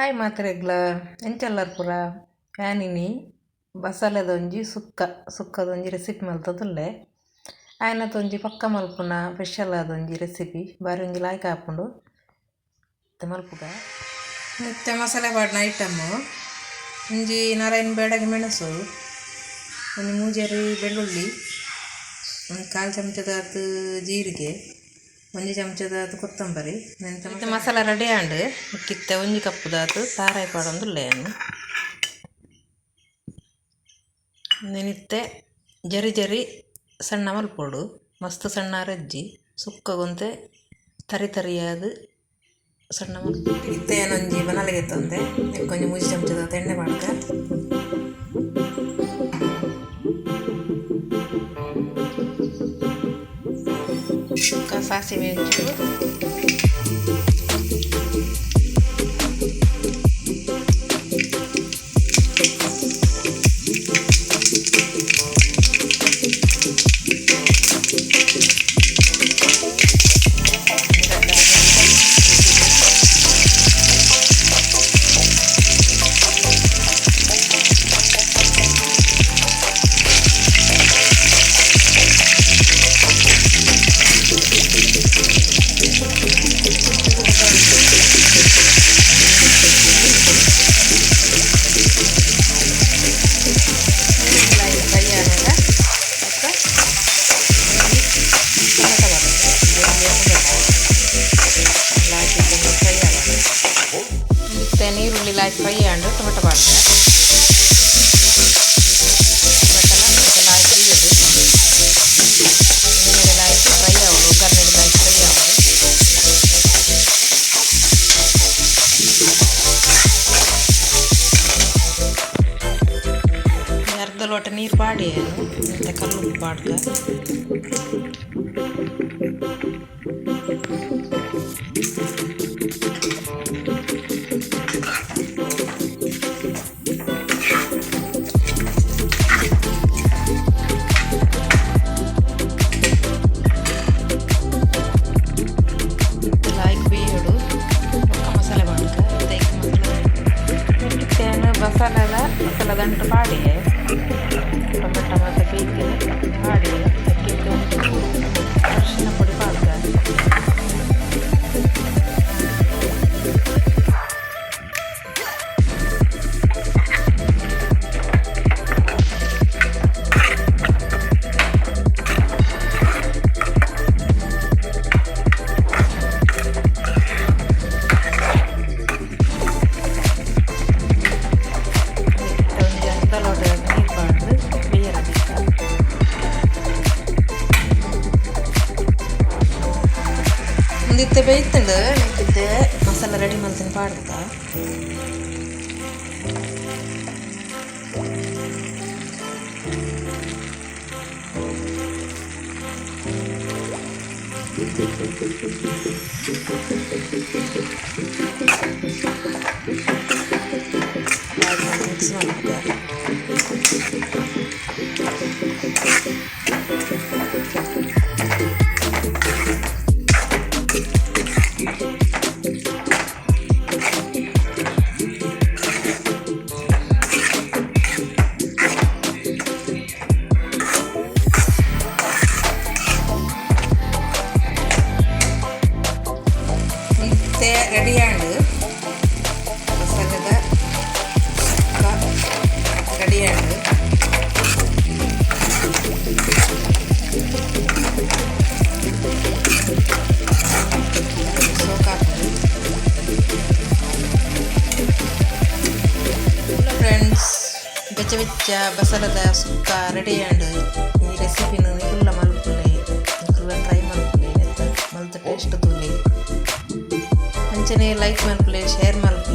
Hi ಮಾತ್ರೆಗ್ಲ ಎಂಚಲ್ಲಾರ್ ಪೂರ ಯಾನಿನಿ ಬಸಲೆದೊಂಜಿ sukka ಸುಕ್ಕದೊಂಜಿ recipe ಮಲ್ತದುಲ್ಲೆ ಆಯ್ನತೊಂಜಿ ಪಕ್ಕ ಮಲ್ಪುನ ಸ್ಪೆಷಲ್ ಆದೊಂಜಿ ರೆಸಿಪಿ ಬಾರಿ ಒಂಜಿ ಲಾಯ್ಕ್ ಆಪುಂಡು ಮಲ್ಪುಗ. ಇತ್ತೆ ಮಸಾಲೆ ಪಾಡ್ನ ಐಟಮ್ಮು ಒಂಜಿ ನಾರಾಯಣ ಬೇಡಗಿ ಮೆಣಸು, ಒಂಜಿ ಮೂಜರಿ ಬೆಳ್ಳುಳ್ಳಿ, ಒಂದು ಕಾಲು ಚಮಚದಾತ್ ಜೀರಿಗೆ, ಒಂಜಿ ಚಮಚದಾತ್ ಕೊತ್ತಂಬರಿ. ಇತ್ತೆ ಮಸಾಲೆ ರೆಡಿ ಆಂಡ್. ಇತ್ತೆ ಒಂಜಿ ಕಪ್ಪುದಾತ್ ತಾರಾಯಿ ಪಾಡೊಂದುಲ್ಲೆ ಯಾನ್. ನೆನಿತ್ತೆ ಜರಿ ಜರಿ ಸಣ್ಣ ಮಲ್ಪೊಡು, ಮಸ್ತ್ ಸಣ್ಣ ರಜ್ಜಿ ಸುಕ್ಕಗೊಂತೆ ತರಿ ತರಿಯಾದ್ ಸಣ್ಣ ಮಲ್ಪೊಡು. ಇತ್ತೆ ಯಾನೊಂಜಿ ಬನಲೆಗೆ ತಂದೆ ಒಂಜಿ ಮೂಜಿ ಚಮಚದಾತ್ ಎಣ್ಣೆ ಪಾಡ್ಕ. ಸಾಸಿವೆ ಒಂಚೂರು, ಫ್ರೈ ಆನಗ ಬೊಕ್ಕ ಟೊಮೆಟೊ ಪಾಡ್ದ್ ಫ್ರೈ ಆವಡ್. ಇತ್ತೆ ನೀರುಳ್ಳಿ ಲಾಯ್ಕ್ ಫ್ರೈ ಆಂಡ್, ಟೊಮೆಟೊ ಪಾಡ್ದ. ಟೊಮೆಟೊಲ ಲಾಯ್ಕ್ ಬೇಯೊಡು, ಎಣ್ಣೆಡ್ ಲಾಯ್ಕ್ ಫ್ರೈ ಆವೊಡು, ಒಗ್ಗರಣೆಡ್ ಲಾಯ್ಕ್ ಫ್ರೈ ಆವೊಡು. ಅರ್ಧ ಲೋಟ ನೀರು ಪಾಡಿ ಇತ್ತೆ ಕಲ್ಲುಪ್ಪು ಪಾಡ್ಕ. ಲಾಯ್ಕ್ ಬೇಯೊಡು, ಬೊಕ್ಕ ಮಸಾಲೆ ಪಾಡ್ಕ. ಇತ್ತೆ ಮಸಾಲೆ ಯಾನ್ ಬಸಲೆದ ಮಸಾಲೆ ದಂಟು ಪಾಡಿಯೆ, ಟೊಮೆಟೊ ಮಾತ ಬೇಯ್ತಿನ ಪಾಡಿಯೆ. ಅಕ್ಕಿತ್ತೆ ಒಂಚೂರು ಅರಿಶಿನ ಪೊಡಿ ಪಾಡ್ಕ. ಇತ್ತೆ ಒಂಜಿ ಅರ್ಧ ಲೋಟ ನೀರು ಪಾಡ್ದು ಬೇಯರ ದೀಕ. ಉಂದು ಇತ್ತೆ ಬೇಯ್ತುಂಡು. ಇತ್ತೆ ಮಸಾಲೆ ರೆಡಿ ಮಲ್ತಿನ ಪಾಡ್ದ. ಮಿಕ್ಸ್ ಮಲ್ಪುಗ. ಇತ್ತೆ ರೆಡಿ ಆಂಡ್, ಮಸಾಲೆದ ಸುಕ್ಕ ರೆಡಿ ಆಂಡ್. ಸೋಕಾಪುಂಡು. ಫ್ರೆಂಡ್ಸ್, ಬೆಚ್ಚ ಬೆಚ್ಚ ಬಸಲದ ಸುಕ್ಕ ರೆಡಿ ಆಂಡ್. ಈ ರೆಸಿಪಿನ ನಿಕುಲ್ಲ ಮಲ್ಪುಲೆ, ನಿಕುಲ್ಲ ಟ್ರೈ ಮಲ್ಪುಲೆ, ಮಲ್ತ್ ಟೇಸ್ಟ್ ತೂಲೆ. ಅಂಚನೆ ಲೈಕ್ ಮಲ್ಪುಲೆ, ಶೇರ್ ಮಲ್ಪುಲೆ.